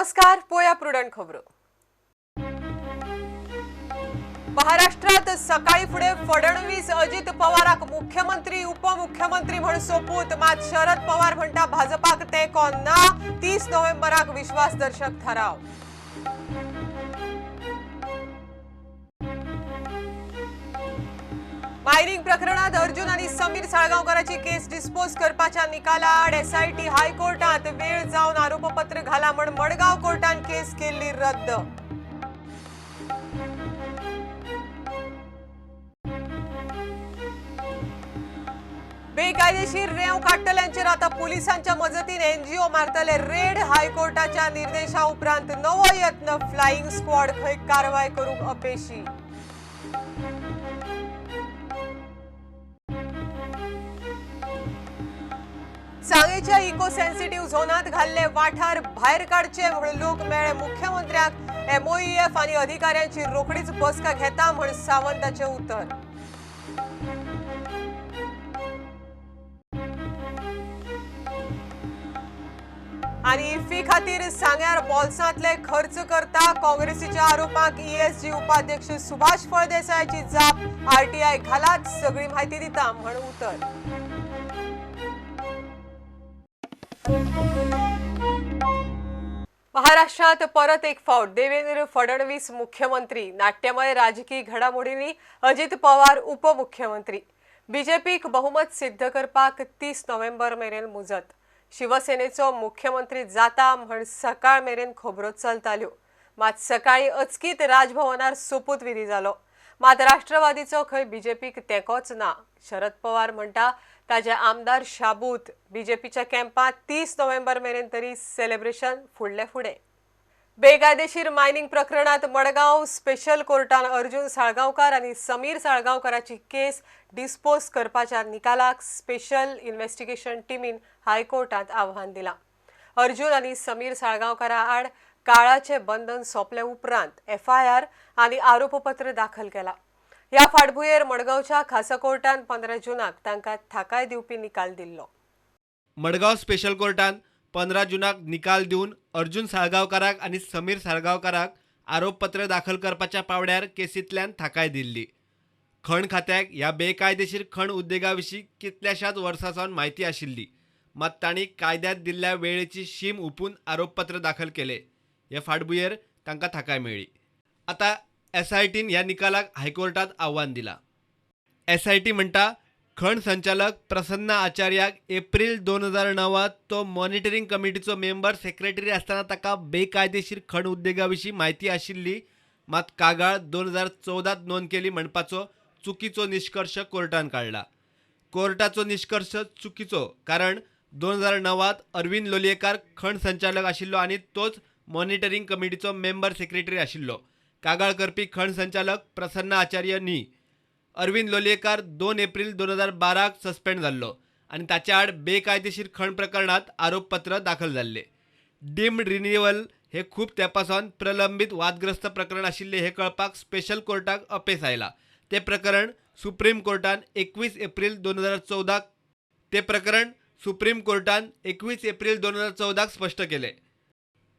नमस्कार, पोया प्रुडंट खबरो. महाराष्ट्रात सकाळी फुडें फडणवीस अजित पवाराक मुख्यमंत्री उपमुख्यमंत्री म्हण सोपूत, मात शरद पवार म्हणटा भाजपाक तेंको ना. 30 नोव्हेंबराक विश्वासदर्शक ठराव. मायनिंग प्रकरणात अर्जुन आणि समीर साळगांवकराची केस डिस्पोज करपाच्या निकालाआड एसआयटी हायकोर्टात वेळ जावन आरोपपत्र घाला म्हण मडगांव कोर्टान केस केल्ली रद्द. बेकायदेशीर रेंव काडटल्यांचेर आता पोलिसांच्या मजतीन एनजीओ मारतले रेड. हायकोर्टाच्या निर्देशा उपरांत नवो यत्न, फ्लाइंग स्क्वॉड खंय कारवाय करूंक अपेशी. सांगेच्या इको सेन्सिटिव्ह झोनात घाल्ले वाठार भायर काडचे म्हण लोक मेळे मुख्यमंत्र्याक. एमओईएफ आणि अधिकाऱ्यांची रोखडीच बसका घेता म्हण सावंताचे उतर. आणि इफ्फी खातीर सांग्यार बोल्सांतले खर्च करता काँग्रेसीच्या आरोपाक ईएसजी उपाध्यक्ष सुभाष फळदेसायाची जाप. आरटीआय घालात, सगळी माहिती दिता म्हण उतर. महाराष्ट्रात परत एक फावट देवेंद्र फडणवीस मुख्यमंत्री. नाट्यमय राजकीय घडामोडींनी अजित पवार उपमुख्यमंत्री. बीजेपीक बहुमत सिद्ध करपाक 30 नोव्हेंबर मेरेन मुजत. शिवसेनेचो मुख्यमंत्री जाता म्हण सकाळ मेरेन खबरो चलताल्यो, मात सकाळी अचकीत राजभवनार सोपूतविधी जालो. मात राष्ट्रवादीचो खंय बीजेपीक तेंकोच ना. शरद पवार म्हणटा ताजे आमदार शाबूत. बीजेपीच्या कॅम्पात 30 नोव्हेंबर मेरेन तरी सेलिब्रेशन फुडले फुडें. बेकायदेशीर मायनिंग प्रकरणात मडगांव स्पेशल कोर्टान अर्जुन साळगांवकार आनी समीर साळगांवकाराची केस डिस्पोज करपाच्या निकालाक स्पेशल इन्व्हेस्टिगेशन टिमीन हायकोर्टात आव्हान दिलां. अर्जुन आनी समीर साळगांवकारा आड काळाचे बंधन सोंपले उपरांत एफआयआर आनी आरोपपत्र दाखल केला. ह्या फाटभुंयेर मडगांवच्या खासा कोर्टान 15 जूनाक तांकां थाकाय दिवपी निकाल दिल्लो. मडगांव स्पेशल कोर्टान 15 जूनाक निकाल दिवन अर्जुन साळगांवकाराक आनी समीर साळगांवकाराक आरोपपत्र दाखल करपाच्या पावड्यार केसींतल्यान थाकाय दिल्ली. खण खात्याक ह्या बेकायदेशीर खण उद्देगा विशीं कितल्याशाच वर्सां सावन म्हायती आशिल्ली, मात तांणी कायद्यांत दिल्ल्या वेळेची शीम हुपून आरोपपत्र दाखल केले. हे फाटभुंयेर तांकां थाकाय मेळ्ळी. आतां एसआयटीन ह्या निकालाक हायकोर्टात आव्हान दिलां. एसआयटी म्हणटा खण संचालक प्रसन्न आचार्याक एप्रील 2009 तो मॉनिटरींग कमिटीचो मेंबर सेक्रेटरी आसतना ताका बेकायदेशीर खण उद्देगा विशीं म्हायती आशिल्ली, मात कागाळ 2014 नोंद केली म्हणपाचो चुकीचो निश्कर्श कोर्टान काडला. कोर्टाचो निश्कर्श चुकीचो, कारण 2009 अरविंद लोलयेकार खण संचालक आशिल्लो आनी तोच मॉनिटरींग कमिटीचो मेंबर सेक्रेटरी आशिल्लो. कागाळ करपी खण संचालक प्रसन्न आचार्य न्ही. अरविंद लोलयेकार 2 एप्रील 2012 सस्पेंड जाल्लो आनी ताच्या आड बेकायदेशीर खण प्रकरणात आरोपपत्र दाखल जाल्ले. डीम्ड रिन्युअल हे खूब तेंपासावन प्रलंबीत वादग्रस्त प्रकरण आशिल्लें हें कळपाक स्पेशल कोर्टाक अपेस आयला. ते प्रकरण सुप्रीम कोर्टान 21 एप्रील 2014 ते प्रकरण सुप्रीम कोर्टान 21 एप्रील 2014 स्पश्ट केलें.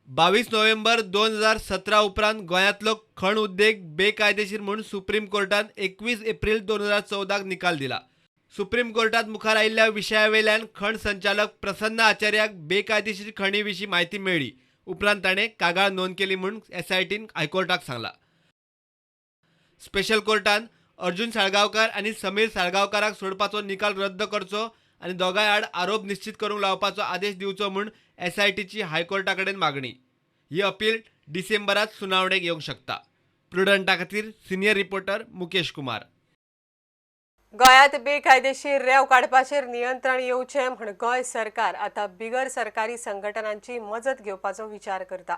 22 नोव्हेंबर 2017 उपरांत गोंयांतलो खण उद्देग बेकायदेशीर म्हूण सुप्रीम कोर्टान 21 एप्रील 2014 निकाल दिला. सुप्रीम कोर्टात मुखार आयिल्ल्या विशया वयल्यान खण संचालक प्रसन्न आचार्याक बेकायदेशीर खणी विशीं म्हायती मेळ्ळी. उपरांत ताणें कागाळ नोंद केली म्हूण एसआयटीन हायकोर्टाक सांगलां. स्पेशल कोर्टान अर्जुन साळगांवकार आनी समीर साळगांवकाराक सोडपाचो निकाल रद्द करचो आनी दोगांय आड आरोप निश्चित करूंक लावपाचो आदेश दिवचो म्हूण एसआयटीची हायकोर्टा कडेन मागणी. ही अपील डिसेंबरात सुनावणेक येवंक शकता. प्रुडंटा खातीर सिनियर रिपोर्टर मुकेश कुमार. गोंयांत बेकायदेशीर रेंव काडपाचेर नियंत्रण येवचें म्हण गोंय सरकार आतां बिगर सरकारी संघटनांची मजत घेवपाचो विचार करता.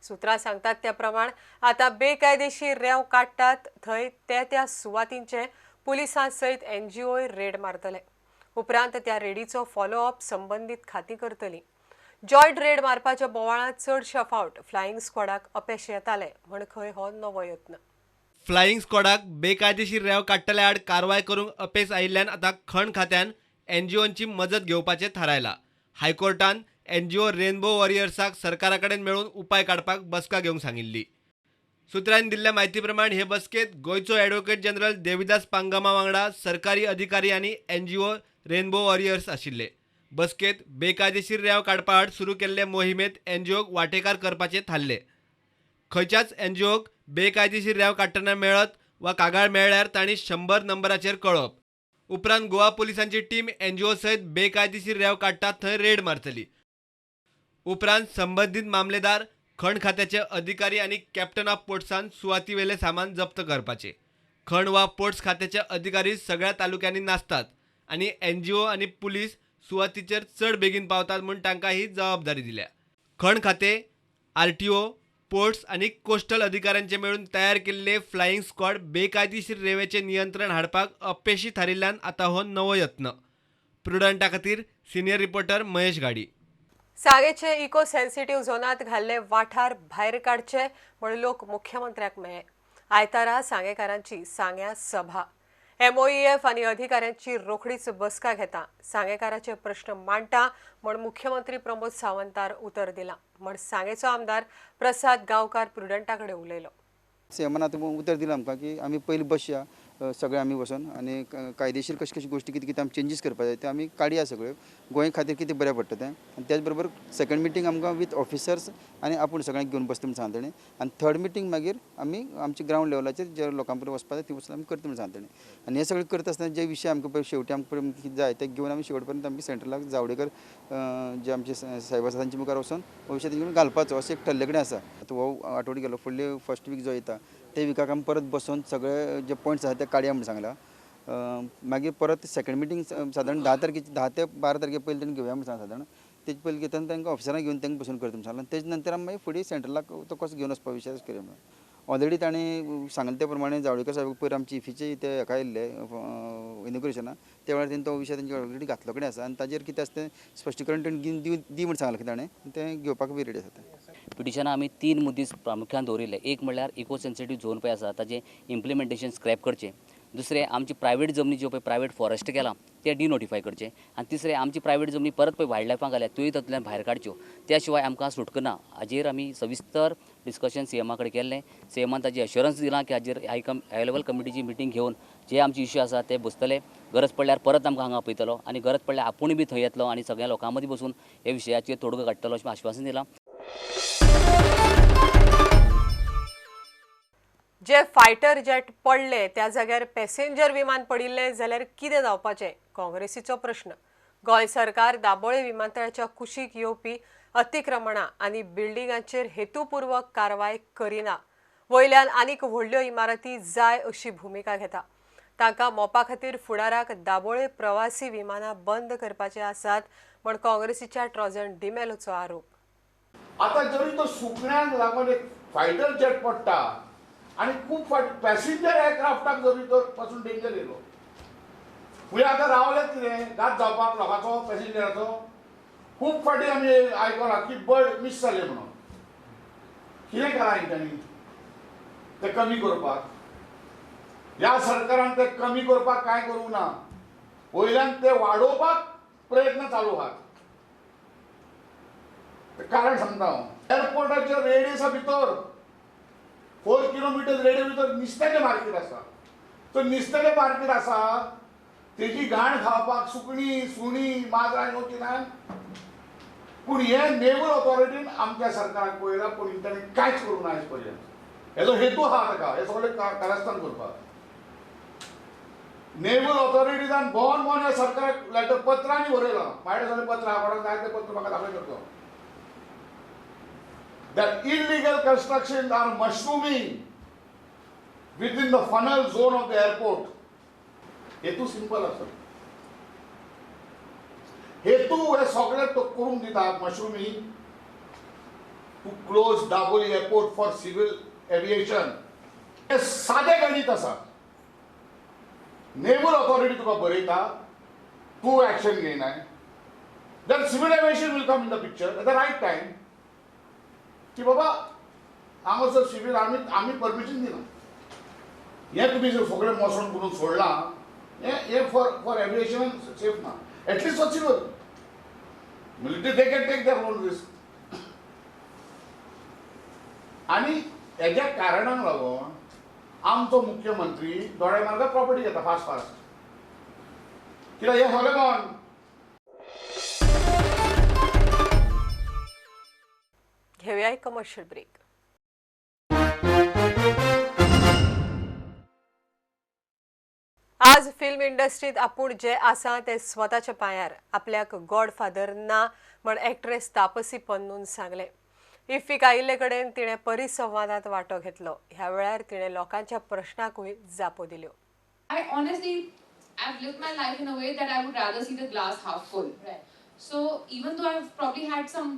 सुत्रां सांगतात त्या प्रमाण आतां बेकायदेशीर रेंव काडटात थंय त्या त्या सुवातींचे पुलिसां सयत एनजीओय रेड मारतले. उपरांत त्या रेडीचो फॉलोअप संबंदीत खातीं करतली. जॉयंट रेड मारपाच्या बोवाळांत चडशा फावट फ्लाइंग स्क्वॉडाक अपेश येताले म्हण खंय हो नवो यत्न. फ्लाइंग स्क्वॉडाक बेकायदेशीर रेंव काडटल्या आड कारवाय करूंक अपेस आयिल्ल्यान आतां खण खात्यान एनजीओंची मजत घेवपाचें थारायलां. हायकोर्टान एनजीओ रेनबो वॉरियर्साक सरकारा कडेन मेळून उपाय काडपाक बसका घेवंक सांगिल्ली. सुत्रांनी दिल्ल्या म्हायती प्रमाण हे बसकेंत गोंयचो ॲडव्होकेट जनरल देविदास पांगमा वांगडा सरकारी अधिकारी आनी एनजीओ रेनबो वॉरियर्स आशिल्ले. बसकेंत बेकायदेशीर रेंव काडपा आड सुरू केल्ले मोहिमेंत एनजीओक वांटेकार करपाचें थारलें. खंयच्याच एनजीओक बेकायदेशीर रेंव काडटना मेळत वा कागाळ मेळ्ळ्यार तांणी 100 नंबराचेर कळोवप. उपरांत गोवा पुलिसांची टीम एनजीओ सयत बेकायदेशीर रेंव काडटात थंय रेड मारतली. उपरांत संबंदीत मामलेदार, खण खात्याचे अधिकारी आनी कॅप्टन ऑफ पोर्ट्सान सुवातीवेलें सामान जप्त करपाचें. खण वा पोर्ट्स खात्याचे अधिकारी सगळ्या तालुक्यांनी नासतात आनी एनजीओ आनी पुलीस सुवातीचेर चड बेगीन पावतात म्हूण तांकां ही जबाबदारी दिल्या. खण खातें, आरटीओ, पोर्ट्स आनी कोस्टल अधिकाऱ्यांचे मेळून तयार केल्ले फ्लायिंग स्क्वॉड बेकायदेशीर रेंवेचें नियंत्रण हाडपाक अपेशी थारिल्ल्यान आतां हो नवो यत्न. प्रुडंटा खातीर सिनियर रिपोर्टर महेश गाडी. सांगेचे इको सेन्सिटिव्ह झोनात घाल्ले वाठार भायर काडचे म्हूण लोक मुख्यमंत्र्याक मेळ्ळे. आयतारा सांगेकारांची सांग्या सभा. एमओईएफ आनी अधिकाऱ्यांची रोखडीच बसका घेता. सांगेकाराचे प्रश्न मांडटा म्हूण मुख्यमंत्री प्रमोद सावंतार उतर दिलां म्हूण सांगेचो आमदार प्रसाद गांवकार प्रुडंटा कडेन उलयलो. सीएमान आतां उतर दिलां आमकां की आमी पयलीं बसया सगळे आमी वचोन आनी कायदेशीर कशी कशी गोश्टी कितें कितें आमी चेंजीस करपाक जाय ते आमी काडया सगळ्यो गोंय खातीर कितें बऱ्याक पडटा तें. आनी त्याच बरोबर सेकंड मिटींग आमकां वीथ ऑफिसर्स आनी आपूण सगळ्यांक घेवन बसता म्हूण सांगता तेणें. आनी थर्ड मिटींग मागीर आमी आमचे ग्रावंड लेवलाचेर जे लोकां पर्यंत वचपाक जाय ती वचून आमी करता म्हूण सांगता तेणें. आनी हें सगळें करता आसतना जे विशय आमकां पळय शेवटी आमकां कितें जाय ते घेवन आमी शेवट पर्यंत आमी सेंट्रलाक जावडेकर जे आमचे साहेब आसा तांचे मुखार वचोन हो विशय तेंचे कडेन घालपाचो अशें एक ठरले कडेन आसा. आतां हो आठवडो गेलो, फुडले फर्स्ट वीक जो येता ते विकाक आमी परत बसून सगळे जे पॉयंट्स आसा ते काडया म्हूण सांगलां. मागीर परत सेकंड मिटींग सादारण 10 तारखे 10 ते 12 तारखे पयलीं तेणी घेवया म्हूण सांगला. सादारण तेजे पयलीं घेतना तांकां ऑफिसरांक घेवन तांकां बसून करता म्हूण सांगलां. तेजे नंतर आमी मागीर फुडें सेंट्रलाक तो कसो घेवन वचपा विशय करूया म्हणून ऑलरेडी ताणें सांगलें. ते प्रमाणे जावडेकर साहेब पयर आमची इफीचे ते हेका आयिल्ले इनॉग्रेशनाक, त्या वेळार तेणी तो विशय तेंचे ऑलरेडी घातलो कडेन आसा आनी ताजेर कितें आसा तें स्पश्टीकरण तेणी दी म्हूण सांगलां ताणें, तें घेवपाक बी रेडी आसा. तें पिटिशनां आमी 3 मुद्दे प्रामुख्यान दवरिल्ले. एक म्हणल्यार इको सेन्सिटीव झोन पळय आसा ताजें इम्प्लिमेंटेशन स्क्रॅप करचें. दुसरें आमची प्रायवेट जमनी ज्यो पळय प्रायवेट फॉरेस्ट केलां तें डिनोटिफाय करचें. आनी तिसरें आमची प्रायवेट जमनी परत पळय वायल्ड लायफांक घाल्या त्योय तातूंतल्यान भायर काडच्यो. त्या शिवाय आमकां सुटका ना. हाजेर आमी सविस्तर डिस्कशन सीएमा कडेन केल्लें. सीएमान ताजें एश्योरन्स दिलां की हाजेर हाय लेवल कमिटीची मिटींग घेवन जे आमचे इश्यू आसा ते बसतले. गरज पडल्यार परत आमकां हांगा आपयतलो आनी गरज पडल्यार आपूण बी थंय येतलो आनी सगळ्या लोकां मदीं बसून हे विशयाचेर तोडगो काडटलो अशें आश्वासन दिलां. जे फायटर जेट पडले त्या जाग्यार पॅसेंजर विमान पडिल्लें जाल्यार कितें जावपाचें, काँग्रेसीचो प्रश्न. गोंय सरकार दाबोळे विमानतळाच्या कुशीक येवपी अतिक्रमणां आनी बिल्डिंगांचेर हेतुपूर्वक कारवाय करिना, वयल्यान आनीक व्हडल्यो इमारती जाय अशी भुमिका घेता. तांकां मोपा खातीर फुडाराक दाबोळे प्रवासी विमानां बंद करपाचे आसात म्हण काँग्रेसीच्या ट्रॉजन डिमेलोचो आरोप. आतां जरी तो सुकण्यांक लागून एक फायटर जेट पडटा आनी खूब फावट पॅसेंजर एअरक्राफ्टाक जरी तर पासून डेंजर येयलो म्हणजे आतां रावले कितें घात जावपाक लोकांचो पॅसेंजराचो. खूब फावटी आमी आयकलां की बर्ड मीस जालें म्हणून. कितें केलां हेंच्यांनी तें कमी करपाक? ह्या सरकारान तें कमी करपाक कांय करूंक ना, वयल्यान तें वाडोवपाक प्रयत्न चालू आहात. कारण सांगता हांव, एअरपोर्टाच्या रेडियसा भितर 4 किलोमिटर रेडियो भितर नुस्त्याचें मार्केट आसा. तर नुस्त्याचें मार्केट आसा तेजी घाण खावपाक सुकणीं सुणीं माजरां येवची ना. पूण हे नेवल ऑथॉरिटीन आमच्या सरकाराक पळयलां, पूण ताणें कांयच करूंक ना आयज पर्यंत. हेजो हेतू आहा ताका हे सगळें कारस्थान करपाक. नेवल ऑथॉरिटीजान भोवन भोवन ह्या सरकाराक लेटर पत्रांनी बरयलां. म्हाजे सगळें पत्र आहा, कोणाक जाय तें पत्र म्हाका दाखय शकता. That illegal constructions are mushrooming within the funnel zone of the airport. हेतू सिंपल आसा. हेतू हे सगळे तो करूंक दिता mushrooming to close Dabolim airport for civil aviation. हे सादें गणीत आसा. नेवल ऑथॉरिटी तुका बरयता, तूं action घेयनाय, then civil aviation will come in the picture at the right time. की बाबा हांगासर सिवील आमी आमी परमिशन दिना, हें तुमी सगळें मोसण करून सोडलां, हें हें फॉर एविएशन सेफ ना, at least for civil. Military they can take their own risk. आनी हेज्या कारणाक लागून आमचो मुख्यमंत्री दोळे मार्गात प्रॉपर्टी घेता फास्ट फास्ट, कित्याक हें सगळें बंद. घेऊया एक कमर्शियल ब्रेक. आज फिल्म इंडस्ट्रीत आपूण जे आसा ते स्वताच्या पांयार, आपल्याक गॉडफादर ना म्हण एक्ट्रेस तापसी पन्नून सांगलें. इफ्फीक आयिल्ले कडेन तिणें परिसंवादांत वांटो घेतलो. ह्या वेळार तिणें लोकांच्या प्रश्नाकूय जापो दिल्यो. I honestly, I've lived my life in a way that I would rather see the glass half full. Right. So even though I've probably had some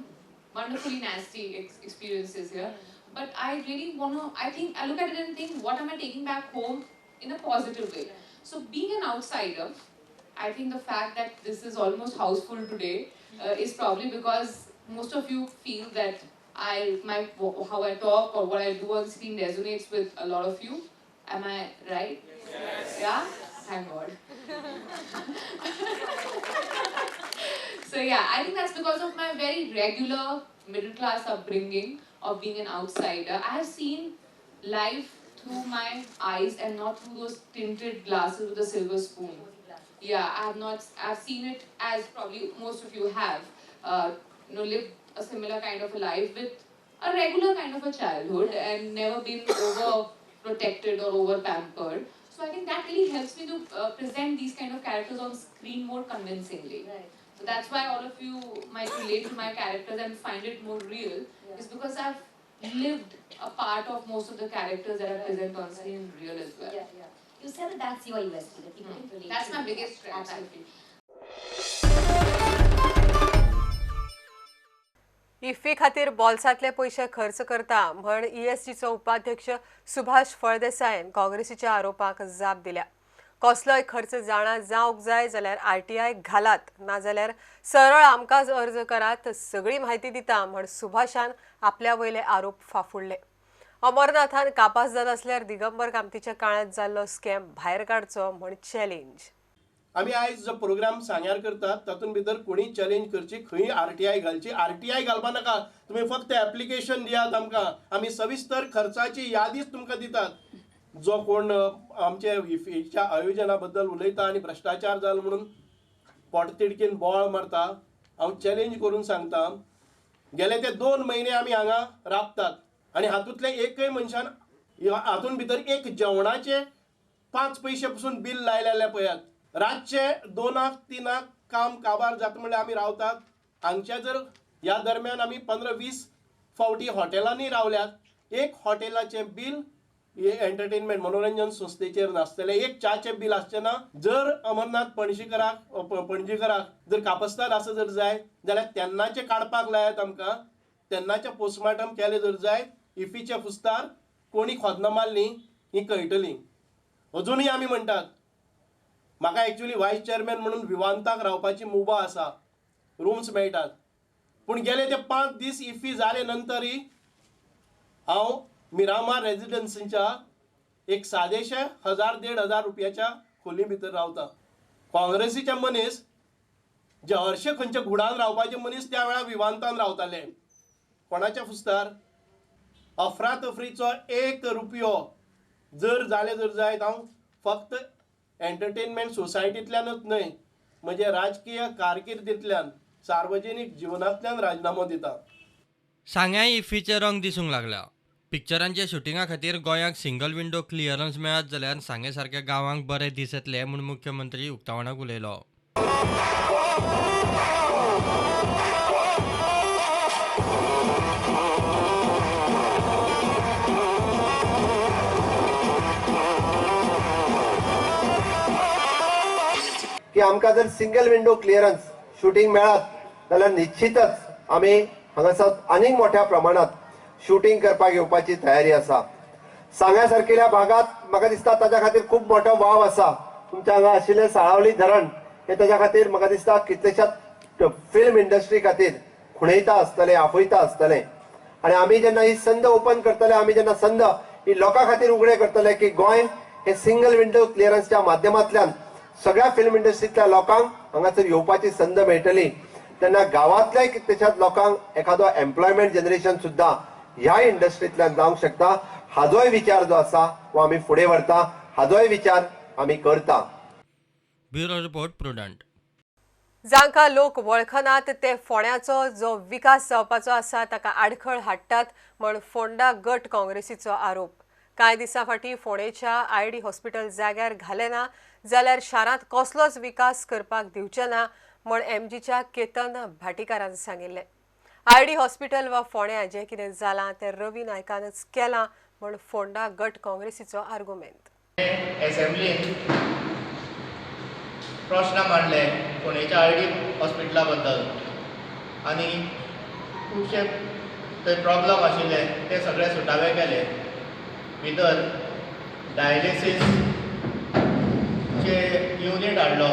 wonderfully nasty experiences here, but I really want to, I think, I look at it and think, what am I taking back home in a positive way? Right. So being an outsider, I think the fact that this is almost houseful today is probably because most of you feel that how I talk or what I do on screen resonates with a lot of you. Am I right? Yes. Yeah? Thank God. So yeah, I think that's because of my very regular middle class upbringing of being an outsider. I have seen life through my eyes and not through those tinted glasses with a silver spoon. Yeah, I have not, I've seen it as probably most of you have, lived a similar kind of a life with a regular kind of a childhood and never been overprotected or over pampered. So I think that really helps me to present these kind of characters on screen more convincingly. Right. So that's why all of you might relate to my characters and find it more real, Yeah. is because I've lived a part of most of the characters that are present on screen in real as well. Yeah, yeah. You said that that's your USP, that people can relate That's to my you. biggest strength. Absolutely. IFFI खातीर बॉल्सांतले पयशे खर्च करता म्हण ईएसजीचो उपाध्यक्ष सुभाष फळदेसायन काँग्रेसीच्या आरोपाक जाप दिल्या. कसलोय खर्च जाणा जावंक जाय जाल्यार आरटीआय घालात, नाजाल्यार सरळ आमकांच अर्ज करात, सगळी म्हायती दिता म्हण सुभाषान आपल्या वयले आरोप फाफुडले. अमरनाथान कापासदाद आसल्यार दिगंबर कामतीच्या काळांत जाल्लो स्कॅम भायर काडचो म्हण चॅलेंज. आमी आयज जो प्रोग्राम सांग्यार करतात तातूंत भितर कोणी चॅलेंज करची, खंय आरटीआय घालची, आरटीआय घालपा नाका, तुमी फक्त एप्लिकेशन दियात आमकां, आमी सविस्तर खर्चाची यादीच तुमकां दितात. जो कोण आमचे इफ्फीच्या आयोजना बद्दल उलयता आनी भ्रश्टाचार जालो म्हणून पोटतिडकीन बोवाळ मारता, हांव चॅलेंज करून सांगता, गेले ते 2 म्हयने आमी हांगा राबतात आनी हातूंतले एकय मनशान हातूंत भितर एक जेवणाचे 5 पयशे पसून बील लायलेलें पळयात. रातचे 2 3 काम काबार जाता म्हणल्यार आमी रावतात. हांगच्या जर ह्या दरम्यान आमी 15-20 फावटी हॉटेलांनी रावल्यात, एक हॉटेलाचें बील हे एंटरटेनमेंट मनोरंजन संस्थेचेर नासतलें, एक च्याचें बील आसचें ना. जर अमरनाथ पणजीकराक जर कापस्ताद आसा जर जाय जाल्यार तेन्नाचें काडपाक लायात आमकां, तेन्नाचें पोस्टमार्टम केलें जर जाय, इफ्फीच्या फुस्तार कोणी खोदनां मारलीं ही कळटली. अजुनूय आमी म्हणटात, म्हाका एक्चुअली वायस चेअरमॅन म्हणून विवांताक रावपाची मुभा आसा, रुम्स मेळटात, पूण गेले ते 5 दीस इफ्फी जाले नंतरय हांव मिरामार रेजिडन्सीच्या एक सादेशे 1000-1500 रुपयाच्या खोली भितर रावता. काँग्रेसीचे मनीस जे हरशे खंयच्या घुडान रावपाचे मनीस त्या वेळार विवांतान रावताले. कोणाच्या फुस्तार अफरातफरीचो 1 रुपयो जर जाले जर जायत, हांव फक्त एंटरटेनमेंट सोसायटींतल्यानच न्हय, म्हजे राजकीय कारकिर्दींतल्यान सार्वजनीक जिवनांतल्यान राजिनामो दिता. सांग्याय इफ्फीचे रंग दिसूंक लागल्या. पिक्चरांच्या शुटिंगा खातीर गोंयाक सिंगल विंडो क्लियरन्स मेळत जाल्यार सांगे सारक्या गांवांक बरे दीस येतले म्हूण मुख्यमंत्री उक्तावणाक उलयलो. की आमकां जर सिंगल विंडो क्लियरन्स शूटिंग मेळत जाल्यार निश्चितच आमी हांगासर आनीक मोठ्या प्रमाणात शूटिंग करपाक येवपाची तयारी आसा. सांग्या सारकेल्या भागात म्हाका दिसता ताच्या खातीर खूब मोठो वाव आसा. तुमच्या हांगा आशिल्लें साळावली धरण हे ताच्या खातीर म्हाका दिसता कितलेशाच फिल्म इंडस्ट्री खातीर खुणयता आसतलें, आफयता आसतलें. आनी आमी जेन्ना ही संद ओपन करतले, आमी जेन्ना संद ही लोकां खातीर उगडे करतले की गोंय हे सिंगल विंडो क्लियरन्सच्या माध्यमांतल्यान सगळ्या फिल्म इंडस्ट्रींतल्या लोकांक हांगासर येवपाची संद मेळटली. तेन्ना गांवांतल्या कितल्याशाच लोकांक एखादो एम्प्लॉयमेंट जनरेशन सुद्दां ह्या इंडस्ट्रींतल्यान जावंक शकता. हाजोय विचार जो आसा हो आमी फुडें व्हरता, हाजोय विचार आमी करता. Bureau report, Prudent. जांकां लोक वळखनात ते फोंड्याचो जो विकास जावपाचो आसा ताका आडखळ हाडटात म्हण फोंडा गट काँग्रेसीचो आरोप. कांय दिसां फाटीं फोंडेच्या आयडी हॉस्पिटल जाग्यार घालें ना जाल्यार शारांत कसलोच विकास करपाक दिवचे ना म्हण एमजीच्या केतन भाटीकारान सांगिल्लें. आयडी हॉस्पिटल वा फोंड्या जें कितें जालां तें रवी नायकानच केलां म्हण फोंडा गट काँग्रेसीचो आर्गुमेंत. एसेंब्लीन प्रश्न मांडले फोंडेच्या I D हॉस्पिटला बद्दल आनी खुबशे थंय प्रॉब्लम आशिल्ले ते सगळे सुटावे केले. भितर डायलिसीसचे युनीट हाडलो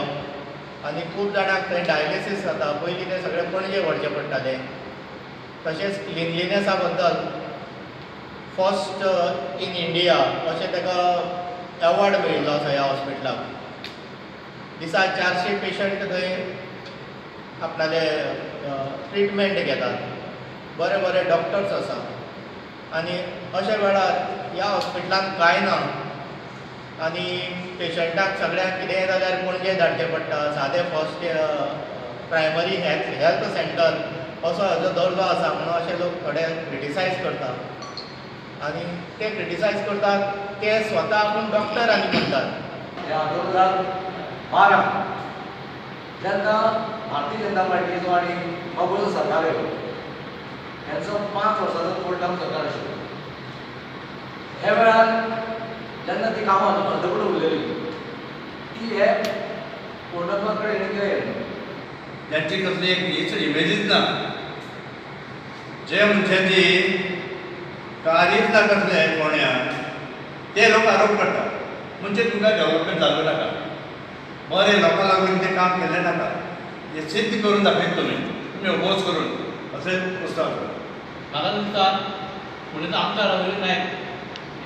आनी खूब जाणांक थंय डायलिसीस जाता. पयलीं ते सगळे पणजे व्हरचे पडटाले. तशेंच क्लिनलिनेसा बद्दल फर्स्ट इन इंडिया अशें ताका एवॉर्ड मेळिल्लो आसा ह्या हॉस्पिटलाक. दिसा 400 पेशंट थंय आपणाले ट्रिटमेंट घेतात. बरे बरे डॉक्टर्स आसा आनी अशा वेळार ह्या हॉस्पिटलांत कांय ना आनी पेशंटाक सगळ्यांक कितेंय जाल्यार पणजे धाडचें पडटा. सादें फर्स्ट प्रायमरी हेल्थ सेंटर असो हाजो दर्जो आसा म्हणून अशे लोक थोडे क्रिटिसायज करता आनी ते क्रिटिसायज करतात ते स्वता आपूण डॉक्टर आनी म्हणटात. 2012 जेन्ना भारतीय जनता पार्टीचो आनी बाबूचो सरकार येयलो, हेंचो 5 वर्सांचो फूल टर्म सरकार आशिल्लो. ह्या वेळार जेन्ना ती कामां अर्दकुट उरलेली ती हे पूर्णत्वा कडेन कितें येयलें ज्यांची कसली एक हीच इमेजीच ना, जे मनशाची कारीच ना कसले फोंड्यान ते लोक आरोप करतात. म्हणजे तुमकां डेव्हलपमेंट जाल्लो नाका, बरें लोकां लागून तें काम केल्लें नाका, हें सिद्ध करून दाखयत तुमी तुमी ओपोज करून अशें प्रस्ताव. म्हाका दिसता फोंडेचो आमदार रवी नायक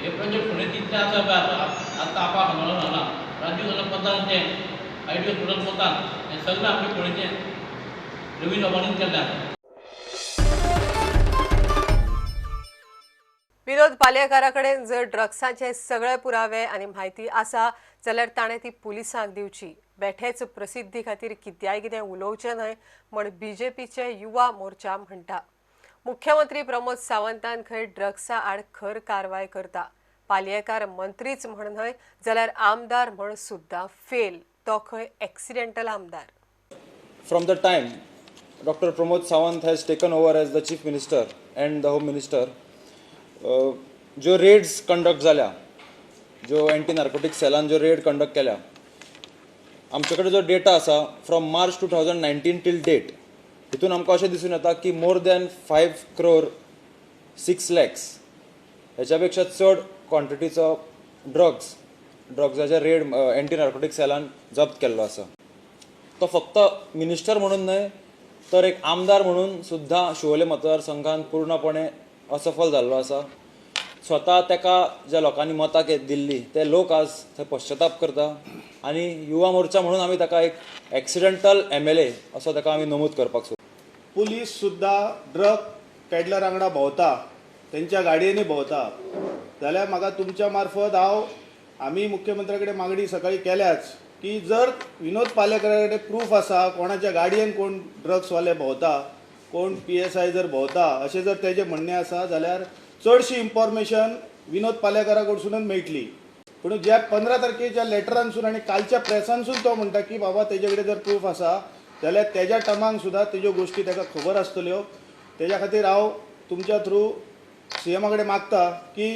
हे प्रोजेक्ट फोंडे तितले आसा पळय आतां आतां आपा खंय हांगा राजीव गांधी पतान तें आयडी हॉस्पिटल पतान हें सगळें आमचें फोंडेचें रवी बाबांनीच केल्लें आसा. विनोद पालयेकारा कडेन जर ड्रग्साचे सगळे पुरावे आनी म्हायती आसा जाल्यार ताणें ती पुलिसांक दिवची. बेठेच प्रसिद्धी खातीर कित्याय कितें उलोवचें न्हय म्हण बीजेपीचे युवा मोर्चा म्हणटा. मुख्यमंत्री प्रमोद सावंतान खंय ड्रग्सा आड खर कारवाय करता. पालयेकार मंत्रीच म्हण न्हय जाल्यार आमदार म्हण सुद्दां फेल. तो खंय एक्सिडेंटल आमदार. From the time doctor Pramod Sawant has taken over as the chief minister and the home minister, ज्यो रेड्स कंडक्ट जाल्या, ज्यो एंटी नार्कोटीक सेलान ज्यो रेड कंडक्ट केल्या, आमचे कडेन जो डेटा आसा from March 2019 till date, हितून आमकां अशें दिसून येता की मोर दॅन 5 crore 6 lakhs हेच्या पेक्षा चड क्वॉन्टिटीचो ड्रग्साचे रेड एंटी नार्कोटीक सेलान जप्त केल्लो आसा. तो फक्त मिनिस्टर म्हणून न्हय तर एक आमदार म्हणून सुद्दां शिवोले मतदारसंघान पूर्णपणे असफल जाल्लो आसा. स्वता ताका ज्या लोकांनी मतां दिल्ली ते लोक आज थंय पश्चाताप करता आनी युवा मोर्चा म्हणून आमी ताका एक एक्सिडेंटल MLA असो ताका आमी नमूद करपाक सोदता. पुलीस सुद्दां ड्रग पेडलर वांगडा भोंवता, तेंच्या गाडयेंनी भोंवता, जाल्यार म्हाका तुमच्या मार्फत हांव आमी मुख्यमंत्र्या कडेन मागणी सकाळी केल्याच की जर विनोद पालयेकारा कडेन प्रूफ आसा कोणाच्या गाडयेन कोण ड्रग्सवाले भोंवता, कोण PSI जर भोंवता अशें जर तेजें म्हणणें आसा जाल्यार चडशी इन्फॉर्मेशन विनोद पालयेकारा कडसूनच मेळटली. पूण ज्या 15 तारखेच्या लेटरानसून आनी कालच्या प्रेसानसून तो म्हणटा की बाबा तेजे कडेन जर प्रूफ आसा जाल्यार तेज्या टर्मांक सुद्दां तेज्यो गोश्टी ताका खबर आसतल्यो. तेज्या खातीर हांव तुमच्या थ्रू CMA कडेन मागता की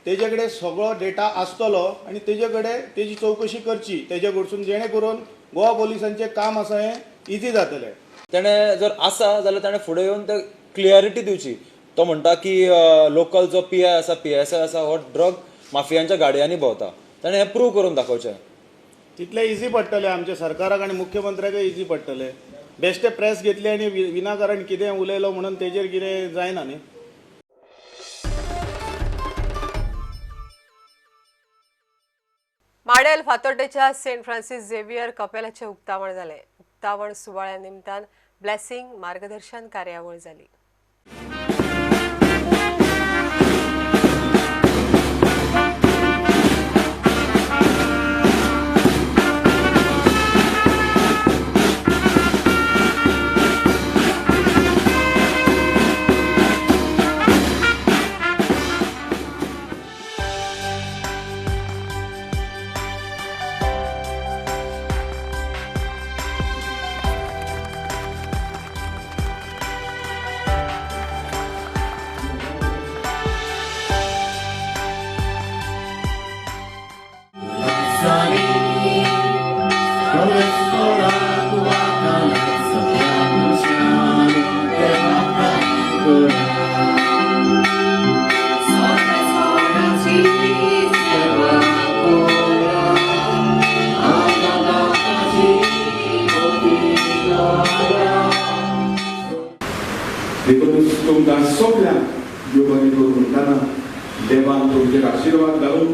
तेजे कडेन सगळो डेटा आसतलो आनी तेजे कडेन तेजी चवकशी करची तेजे कडसून, जेणे करून गोवा पोलिसांचें काम आसा हें इजी जातलें. तेणें जर आसा जाल्यार तेणें फुडें येवन ते क्लियरिटी दिवची. तो म्हणटा की लोकल जो PI आसा, PSI आसा, हो ड्रग माफियांच्या गाडयांनी भोंवता, ताणें हें प्रूव करून दाखोवचें. तितलें इजी पडटलें आमच्या सरकाराक आनी मुख्यमंत्र्याकय इजी पडटलें. बेश्टे प्रेस घेतली आनी विनाकारण कितें उलयलो म्हणून तेजेर कितें जायना न्ही. माडेल फातोड्डेच्या सेंट फ्रांसीस झेवियर कपेलाचें उक्तावण जालें. उक्तावण सुवाळ्या निमतान ब्लेसिंग मार्गदर्शन कार्यावळ जाली. देखून तुमकां सगळ्यांक देव बरें करूं म्हणटना देवान तुमचेर आशिर्वाद घालून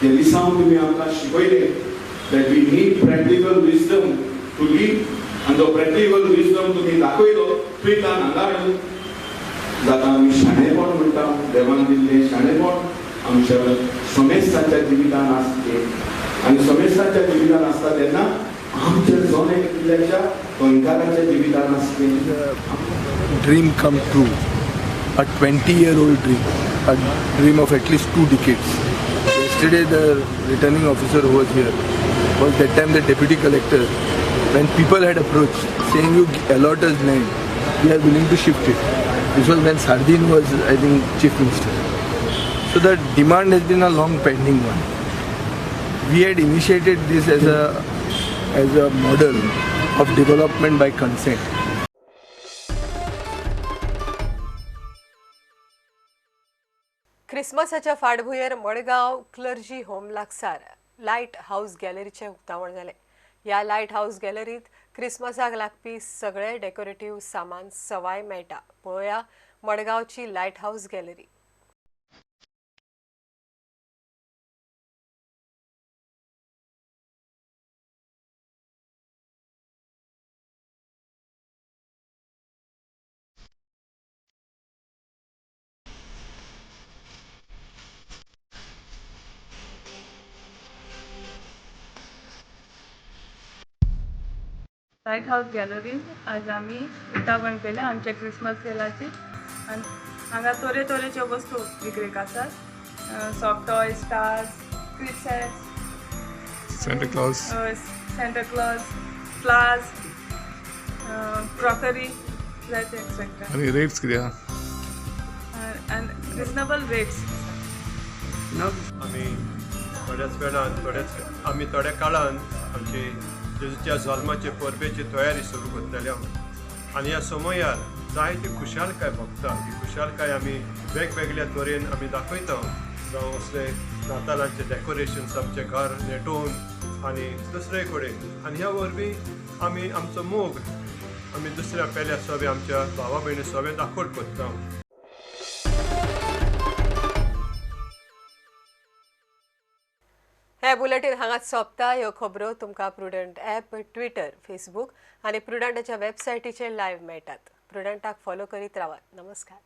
जे लिसांव तुमी आमकां शिकयलें that we need practical wisdom to live आनी तो प्रॅक्टिकल विजडम तुमी दाखयलो थंयच्यान हांगा येवन जाता आमी शाणेपण म्हणटा. देवान दिल्लें शाणेपण आमच्या समेस्तांच्या जिवितान आसचें आनी समेस्तांच्या जिवितान आसता तेन्ना आमच्या जण एकल्याच्या गोंयकाराच्या जिवितान आसचें. Dream come true, a 20-year-old dream, a dream of at least 2 decades. Yesterday the returning officer who was here was that time the deputy collector. When people had approached saying you allot us land, we are willing to shift it. This was when Sardin was, I think, chief minister. So the demand has been a long pending one. We had initiated this as a model of development by consent. क्रिसमसाच्या फाटभुंयेर Madgaon clergy home लागसार light house गॅलरीचें उक्तावण जालें. ह्या light house गॅलरींत क्रिसमसाक लागपी सगळे decorative सामान सवाय मेळटा. पळोवया मडगांवची light house gallery. Light house गॅलरीन आज आमी उक्तावण केलें आमच्या क्रिसमस सेलाची. आनी हांगा तरे तरेच्यो वस्तू विक्रेक आसात. Soft toys, stars, crib sets, Santa Claus, Santa Claus, flowers, crockery जायते एक्सेट्रा. आनी रेट्स कितें आहा? आनी रिजनेबल रेट्स. आमी थोड्याच वेळान आमी थोड्या काळान आमची जेजूच्या जल्माचे परबेची तयारी सुरू करतले आनी ह्या समयार जायती खुशालकाय भोगता. ही खुशालकाय आमी वेगवेगळ्या तरेन आमी दाखयता. जावं असले नातालांचे डेकोरेशन्स आमचें घर नेटोवन आनी दुसरे कडेन. आनी ह्या वरवीं आमी आमचो मोग आमी दुसऱ्या पेल्या सगळे आमच्या भावा भयणी सगळे दाखोवट करता. हे बुलेटीन हांगाच सोंपता. ह्यो खबरो तुमकां प्रुडंट ॲप, ट्विटर, फेसबूक आनी प्रुडंटाच्या वेबसायटीचेर लायव्ह मेळटात. प्रुडंटाक फॉलो करीत रावात. नमस्कार.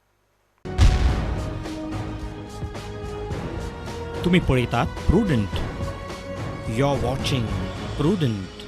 तुम्ही पळयतात Prudent. You are watching Prudent.